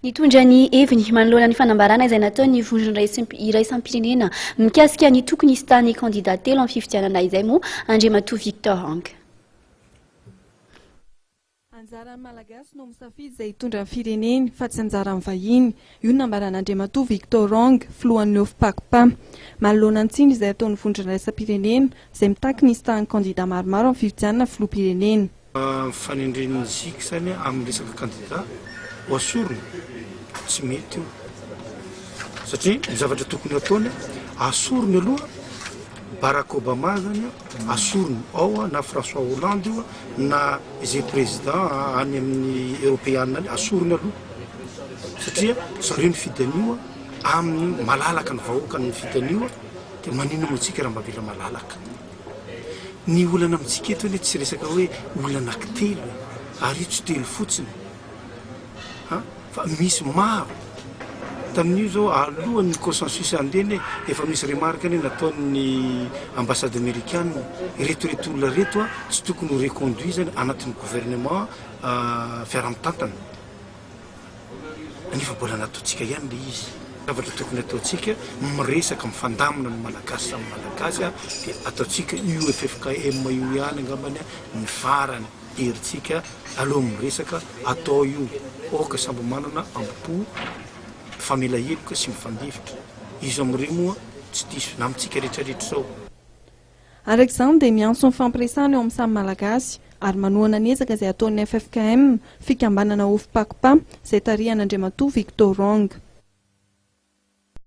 Nitondra ny heviny manoloana ny fanambarana izay nataon'ny vondrona iraisam-pirenena mikasika ny tokony hisitan'ny kandida telo amin'ny fifidianana izay moa Andriamatoa Victor Hong. Anjaran'ny Malagasy no misafidy izay hitondra ny fireneny fa tsy anjaran'ny vahiny. Io no nambaran'Andriamatoa Victor Hong, filohan'ny Ofpacpa. Manoloana ny tsindry izay ataon'ny vondrona iraisam-pirenena izay mitaky ny hisitan'ny kandida maromaro amin'ny fifidianana filoham-pirenena. Ny fanendren'ny Zic zany amin'ny resaka kandida ho asorina, tsy mety io. Satria ny zavatra tokony hataony, asoriny aloha Barack Obama zany asoriny ao na François Hollande io na izay président any amin'ny eropeana any, asoriny aloha satria zareo nifidy an'io amin'ny malalaka, ny vahoaka nifidy an'io, dia maninona moa antsika raha mba avela malalaka. Ny olana amintsika eto anie tsy resaka hoe olona anankitelo e, ary io tsy telo fotsiny a, fa misy maro. Tamin'io zao alohan'ny consensus handeha anie efa misy remarque anie nataon'ny ambassade amerikana, ireto ireto olona ireto a tsy tokony ho reconduit zany anatin'ny gouvernement fiaraha-mitantana. Nefa mbola nataontsika ihany le izy. Zavatra tokony ataontsika, miresaka, mifandamina ny Malagasy samy Malagasy dia ataontsika io ffkm io ihany angambany ny farany herintsika aloha miresaka, atao io, aoka samby manana ambo-po, mifamela heloka sy mifandefitra. Iza amin'ireo moa tsy diso, na amintsika rehetra rehetra izao. Araka izany dia miantso ny fampiresahana eo amin'ny samy Malagasy ary manohana ny ezaka izay ataon'ny ffkm, fikambanana Ofpacpa, izay tarihan'Andriamatoa Victor Rong.